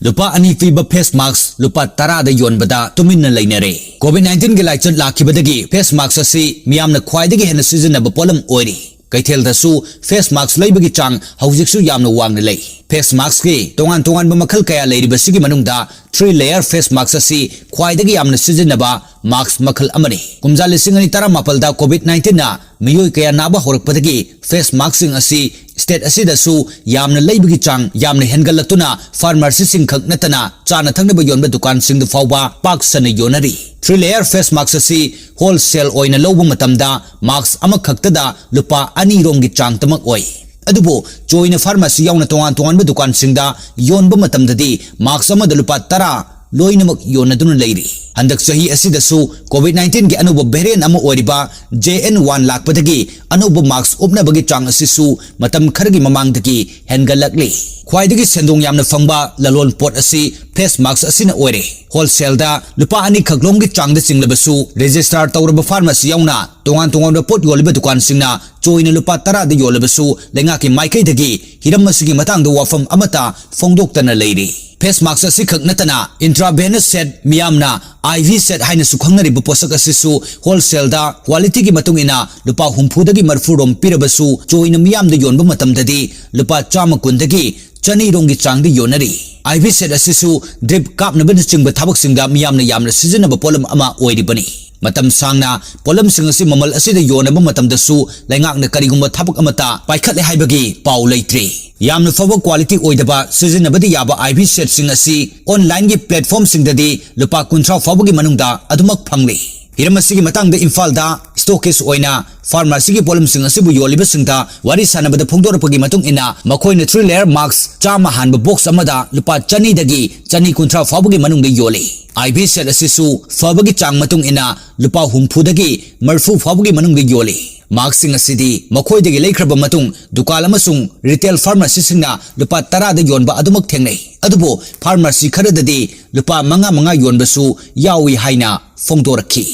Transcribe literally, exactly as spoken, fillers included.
ꯂꯨꯄꯥ ꯑꯅꯤ ꯄꯤꯕ ꯐꯦꯁ ꯃꯥꯛꯁ ꯂꯨꯄꯥ ꯇꯔꯥꯗ ꯌꯣꯟꯕꯗ ꯇꯨꯃꯤꯟꯅ ꯂꯩꯅꯔꯦ꯫ ꯀꯣꯚꯤꯗ ꯅꯥꯏꯟꯇꯤꯟꯒꯤ ꯂꯥꯏꯆꯠ ꯂꯥꯛꯈꯤꯕꯗꯒꯤ ꯐꯦꯁ ꯃꯥꯛꯁ ꯑꯁꯤ ꯃꯤꯌꯥꯝꯅ ꯈ꯭ꯋꯥꯏꯗꯒꯤ ꯍꯦꯟꯅ ꯁꯤꯖꯤꯟꯅꯕ ꯄꯣꯠꯂꯝ ꯑꯣꯏꯔꯤ꯫ ꯀꯩꯊꯦꯜꯗꯁꯨ ꯐꯦꯁ ꯃꯥꯛꯁ ꯂꯩꯕꯒꯤ ꯆꯥꯡ ꯍꯧꯖꯤꯛꯁꯨ ꯌꯥꯝꯅ ꯋꯥꯡꯅ ꯂꯩ꯫ ꯐꯦꯁ ꯃꯥꯛꯁꯀꯤ ꯇꯣꯉꯥꯟ ꯇꯣꯉꯥꯟꯕ ꯃꯈꯜ ꯀꯌꯥ ꯂꯩꯔꯤꯕꯁꯤꯒꯤ ꯃꯅꯨꯡꯗ ꯊ꯭ꯔꯤ ꯂꯦꯌꯔ ꯐꯦꯁ ꯃꯥꯛꯁ ꯑꯁꯤ ꯈ꯭ꯋꯥꯏꯗꯒꯤ ꯌꯥꯝꯅ ꯁꯤꯖꯤꯟꯅꯕ ꯃꯥꯛꯁ ꯃꯈꯜ ꯑꯃꯅꯤ꯫ ꯀꯨꯝꯖꯥ ꯂꯤꯁꯤꯡ ꯑꯅꯤ ꯇꯔꯥꯃꯥꯄꯜꯗ ꯀꯣꯚꯤꯗ ꯅꯥꯏꯟꯇꯤꯟꯅ ꯃꯤꯑꯣꯏ ꯀꯌꯥ ꯅꯥꯕ ꯍꯧꯔꯛꯄꯗꯒꯤ ꯐꯦꯁ ꯃꯥꯛꯁꯁꯤꯡ ꯑꯁꯤ ꯁ꯭ꯇꯦꯠ ꯑꯁꯤꯗꯁꯨ ꯌꯥꯝꯅ ꯂꯩꯕꯒꯤ ꯆꯥꯡ ꯌꯥꯝꯅ ꯍꯦꯟꯒꯠꯂꯛꯇꯨꯅ ꯐꯥꯔꯃꯥꯁꯤꯁꯤꯡ ꯈꯛ ꯅꯠꯇꯅ ꯆꯥꯅ ꯊꯛꯅꯕ ꯌꯣꯟꯕ ꯗꯨꯀꯥꯟꯁꯤꯡꯗ ꯐꯥꯎꯕ ꯄꯥꯛ ꯁꯟꯅ ꯌꯣꯟꯅꯔꯤ꯫ ꯊ꯭ꯔꯤ ꯂꯦꯌꯔ ꯐꯦꯁ ꯃꯥꯛꯁ ꯑꯁꯤ ꯍꯣꯜꯁꯦꯜ ꯑꯣꯏꯅ ꯂꯧꯕ ꯃꯇꯝꯗ ꯃꯥꯛꯁ ꯑꯃꯈꯛꯇꯗ ꯂꯨꯄꯥ ꯑꯅꯤ ꯔꯣꯝꯒꯤ ꯆꯥꯡꯇꯃꯛ ꯑꯣꯏ꯫ ꯑꯗꯨꯕꯨ ꯆꯣꯏꯅ ꯐꯥꯔꯃꯥꯁꯤ ꯌꯥꯎꯅ ꯇꯣꯉꯥꯟ ꯇꯣꯉꯥꯟꯕ ꯗꯨꯀꯥꯟꯁꯤꯡꯗ ꯌꯣꯟꯕ ꯃꯇꯝꯗꯗꯤ ꯃꯥꯛꯁ ꯑꯃꯗ ꯂꯨꯄꯥ ꯇꯔꯥ ꯂꯣꯏꯅꯃꯛ ꯌꯣꯟꯅꯗꯨꯅ ꯂꯩꯔꯤ꯫ ꯍꯟꯗꯛ ꯆꯍꯤ ꯑꯁꯤꯗꯁꯨ ꯀꯣꯚꯤꯗ ꯅꯥꯏꯟꯇꯤꯟꯒꯤ ꯑꯅꯧꯕ ꯚꯦꯔꯤꯌꯦꯟ ꯑꯃ ꯑꯣꯏꯔꯤꯕ ꯖꯦ ꯑꯦꯟ ꯋꯥꯟ ꯂꯥꯛꯄꯗꯒꯤ ꯑꯅꯧꯕ ꯃꯥꯛꯁ ꯎꯞꯅꯕꯒꯤ ꯆꯥꯡ ꯑꯁꯤꯁꯨ ꯃꯇꯝ ꯈꯔꯒꯤ ꯃꯃꯥꯡꯗꯒꯤ ꯍꯦꯟꯒꯠꯂꯛꯂꯤ꯫ ꯈ꯭ꯋꯥꯏꯗꯒꯤ ꯁꯦꯟꯗꯣꯡ ꯌꯥꯝꯅ ꯐꯪꯕ ꯂꯂꯣꯟ ꯄꯣꯠ ꯑꯁꯤ ꯐꯦꯁ ꯃꯥꯛꯁ ꯑꯁꯤꯅ ꯑꯣꯏꯔꯦ꯫ ꯍꯣꯜꯁꯦꯜꯗ ꯂꯨꯄꯥ ꯑꯅꯤ ꯈꯛꯂꯣꯝꯒꯤ ꯆꯥꯡꯗ ꯆꯤꯡꯂꯕꯁꯨ, ꯔꯦꯖꯤꯁꯇꯥꯔ ꯇꯧꯔꯕ ꯐꯥꯔꯃꯥꯁꯤ ꯌꯥꯎꯅ ꯇꯣꯉꯥꯟ ꯇꯣꯉꯥꯟꯕ ꯄꯣꯠ ꯌꯣꯜꯂꯤꯕ ꯗꯨꯀꯥꯟꯁꯤꯡꯅ ꯆꯣꯏꯅ ꯂꯨꯄꯥ ꯇꯔꯥꯗ ꯌꯣꯜꯂꯕꯁꯨ, ꯂꯩꯉꯥꯛꯀꯤ ꯃꯥꯏꯀꯩꯗꯒꯤ ꯍꯤꯔꯝ ꯑꯁꯤꯒꯤ ꯃꯇꯥꯡꯗ ꯋꯥꯐꯝ ꯑꯃꯠꯇ ꯐꯣꯡꯗꯣꯛꯇꯅ ꯂꯩꯔꯤ꯫ ꯐꯦꯁ ꯃꯥꯛꯁ ꯑꯁꯤ ꯈꯛ ꯅꯠꯇꯅ ꯏꯟꯇ꯭ꯔꯥꯚꯦꯅꯁ ꯁꯦꯠ, ꯃꯤꯌꯥꯝꯅ ꯑꯥꯏ ꯚꯤ ꯁꯦꯠ ꯍꯥꯏꯅꯁꯨ ꯈꯪꯅꯔꯤꯕ ꯄꯣꯠꯁꯛ ꯑꯁꯤꯁꯨ ꯍꯣꯜꯁꯦꯜꯗ ꯀ꯭ꯋꯥꯂꯤꯇꯤꯒꯤ ꯃꯇꯨꯡ ꯏꯟꯅ ꯂꯨꯄꯥ ꯍꯨꯝꯐꯨꯗꯒꯤ ꯃꯔꯤꯐꯨ ꯔꯣꯝ ꯄꯤꯔꯕꯁꯨ, ꯆꯣꯏꯅ ꯃꯤꯌꯥꯝꯗ ꯌꯣꯟꯕ ꯃꯇꯝꯗꯗꯤ ꯂꯨꯄꯥ ꯆꯥꯝꯃ ꯀꯨꯟꯗꯒꯤ ꯆꯅꯤ ꯔꯣꯝꯒꯤ ꯆꯥꯡꯗ ꯌꯣꯟꯅꯔꯤ꯫ ꯑꯥꯏ ꯚꯤ ꯁꯦꯠ ꯑꯁꯤꯁꯨ ꯗ꯭ꯔꯤꯞ ꯀꯥꯞꯅꯕꯅꯆꯤꯡꯕ ꯊꯕꯛꯁꯤꯡꯗ ꯃꯤꯌꯥꯝꯅ ꯌꯥꯝꯅ ꯁꯤꯖꯤꯟꯅꯕ ꯄꯣꯠꯂꯝ ꯑꯃ ꯑꯣꯏꯔꯤꯕꯅꯤ꯫ ꯃꯇꯝ ꯁꯥꯡꯅ ꯄꯣꯠꯂꯝꯁꯤꯡ ꯑꯁꯤ ꯃꯃꯜ ꯑꯁꯤꯗ ꯌꯣꯟꯅꯕ ꯃꯇꯝꯗꯁꯨ ꯂꯩꯉꯥꯛꯅ ꯀꯔꯤꯒꯨꯝꯕ ꯊꯕꯛ ꯑꯃꯠꯇ ꯄꯥꯏꯈꯠꯂꯦ ꯍꯥꯏꯕꯒꯤ ꯄꯥꯎ ꯂꯩꯇ꯭ꯔꯤ꯫ ꯌꯥꯝꯅ ꯐꯕ ꯀ꯭ꯋꯥꯂꯤꯇꯤ ꯑꯣꯏꯗꯕ, ꯁꯤꯖꯤꯟꯅꯕꯗꯤ ꯌꯥꯕ ꯑꯥꯏ ꯚꯤ ꯁꯦꯠꯁꯤꯡ ꯑꯁꯤ ꯑꯣꯟꯂꯥꯏꯟꯒꯤ ꯄ꯭ꯂꯦꯠꯐꯣꯔꯝꯁꯤꯡꯗꯗꯤ ꯂꯨꯄꯥ ꯀꯨꯟꯊ꯭ꯔꯥ ꯐꯥꯎꯕꯒꯤ ꯃꯅꯨꯡꯗ ꯑꯗꯨꯃꯛ ꯐꯪꯂꯤ꯫ ꯍꯤꯔꯝ ꯑꯁꯤꯒꯤ ꯃꯇꯥꯡꯗ ꯏꯝꯐꯥꯜꯗ ꯁ꯭ꯇꯣꯀꯤꯁ ꯑꯣꯏꯅ ꯐꯥꯔꯃꯥꯁꯤꯒꯤ ꯄꯣꯠꯂꯝꯁꯤꯡ ꯑꯁꯤꯕꯨ ꯌꯣꯜꯂꯤꯕꯁꯤꯡꯗ ꯋꯥꯔꯤ ꯁꯥꯟꯅꯕꯗ ꯐꯣꯡꯗꯣꯔꯛꯄꯒꯤ ꯃꯇꯨꯡ ꯏꯟꯅ, ꯃꯈꯣꯏꯅ ꯊ꯭ꯔꯤ ꯂꯦꯌꯔ ꯃꯥꯛꯁ ꯆꯥꯝꯃ ꯍꯥꯟꯕ ꯕꯣꯛꯁ ꯑꯃꯗ ꯂꯨꯄꯥ ꯆꯅꯤꯗꯒꯤ ꯆꯅꯤ ꯀꯨꯟꯊ꯭ꯔꯥ ꯐꯥꯎꯕꯒꯤ ꯃꯅꯨꯡꯗ ꯌꯣꯜꯂꯤ꯫ ꯑꯥꯏ ꯚꯤ ꯁꯦꯠ ꯑꯁꯤꯁꯨ ꯐꯕꯒꯤ ꯆꯥꯡ ꯃꯇꯨꯡ ꯏꯟꯅ ꯂꯨꯄꯥ ꯍꯨꯝꯐꯨꯗꯒꯤ ꯃꯔꯤꯐꯨ ꯐꯥꯎꯕꯒꯤ ꯃꯅꯨꯡꯗ ꯌꯣꯜꯂꯤ꯫ ꯃꯥꯛꯁꯁꯤꯡ ꯑꯁꯤꯗꯤ ꯃꯈꯣꯏꯗꯒꯤ ꯂꯩꯈ꯭ꯔꯕ ꯃꯇꯨꯡ ꯗꯨꯀꯥꯟ ꯑꯃꯁꯨꯡ ꯔꯤꯇꯦꯜ ꯐꯥꯔꯃꯥꯁꯤꯁꯤꯡꯅ ꯂꯨꯄꯥ ꯇꯔꯥꯗ ꯌꯣꯟꯕ ꯑꯗꯨꯃꯛ ꯊꯦꯡꯅꯩ꯫ ꯑꯗꯨꯕꯨ ꯐꯥꯔꯃꯥꯁꯤ ꯈꯔꯗꯗꯤ ꯂꯨꯄꯥ ꯃꯉꯥ ꯃꯉꯥ ꯌꯣꯟꯕꯁꯨ ꯌꯥꯎꯏ ꯍꯥꯏꯅ ꯐꯣꯡꯗꯣꯔꯛꯈꯤ꯫